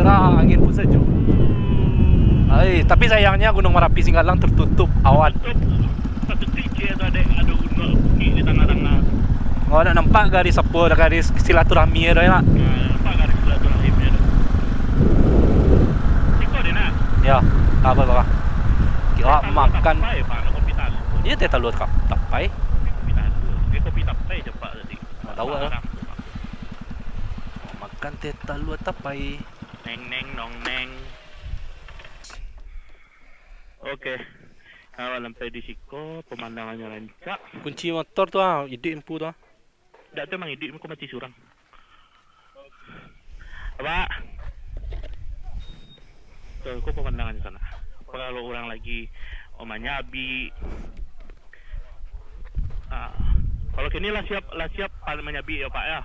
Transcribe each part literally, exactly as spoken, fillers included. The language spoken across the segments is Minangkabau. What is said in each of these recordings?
Nah, angin pun sejuk. Ai, tapi sayangnya Gunung Marapi Singgalang tertutup awan. Satu titik je tu, ada, ada gunung bukit di tengah-tengah. Oh, nak nampak garis apa, garis silaturahmi tu, nak? Nah, nampak garis silaturahmi tu. Siko dia nak. Ya, tak apa, bang. Kita makan. Tapai, Pak, nak kopi talu. Iya, teh talua tap-, tapai. Kopi talu. Eh, kopi tapai je, Pak, tadi. Tak tahu lah. Barang tu, Pak. Makan teh talua tapai. Neng, neng, nong, neng. Oke. Awak sampai di siko, pemandangannyo rancak. Kunci motor tu, ah, iduik empu tu, ah. Dak tu emang iduik, ko mati surang. Apa? Tuh, ko pemandangannyo sanak. Apa kalau urang lagi, oh, manyabik. Ah, kalau kini lah siap, lah siap, pa-, manyabik yo, Pak, yo.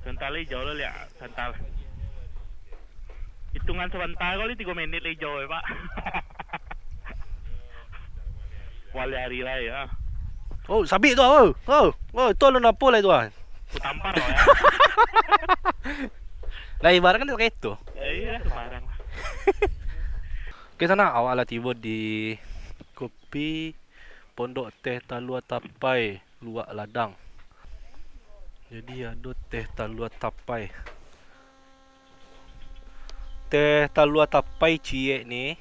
Santa lai jauah lo, liak. Santa. Hitungan sabanta ko, tigo menit lai jauah, Pak. Wali hari lai, ah. Oh, sabik tu, oh. Oh, oh, tu alun apo lai tu, ah. Ku tampar lo, ya. Lah, ibarat kan kereta. Ya, iya, sembarang. Oke, sanak, awak lah tibo di Kopi Pondok Teh Talua Tapai, Luak Ladang. Jadi, ado teh talua tapai. Teh talua tapai ciek ni.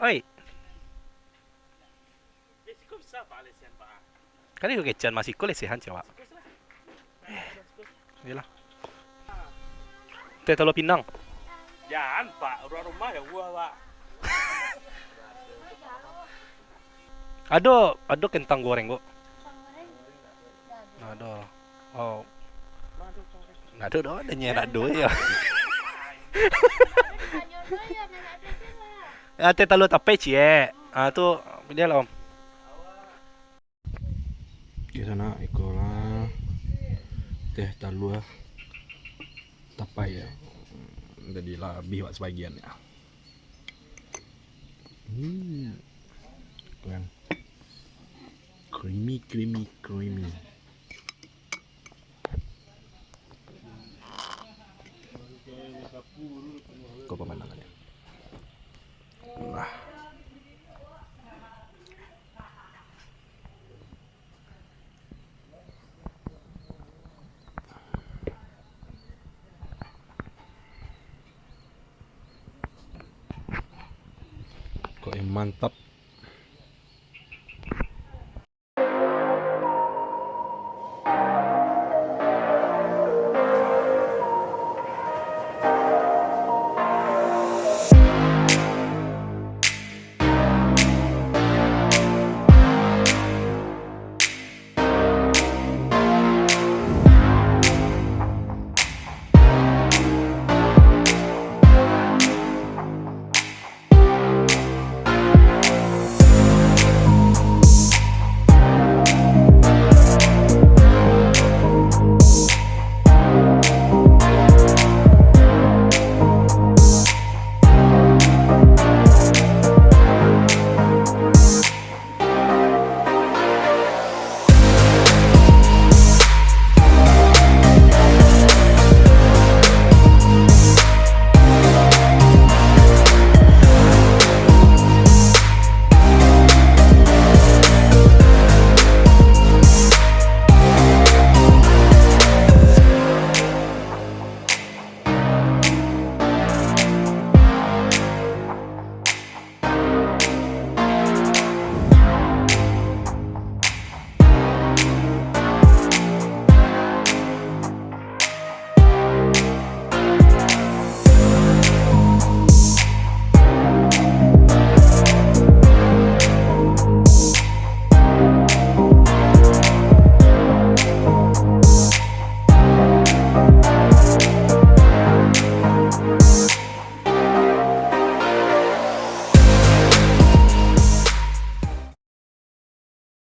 Oi. Kan itu kecekan masih ko lesehan, cewek. Iyolah. Teh talua pinang. Jan, Pak. Urang rumah jauah, Pak. Ado, ado kentang goreng, kok. Ado. Oh. Ado doh, ado nyo, ado yo. Ah, teh talua tapai ciek. Ah, tu, dia lah, Om. Oke, sanak, iko lah teh talua tapai yo. Jadi lah, habih wak sabagian yo. Hmm. Kan. Creamy, creamy, creamy. Ko pemandangannyo. Nah. Kok yang mantap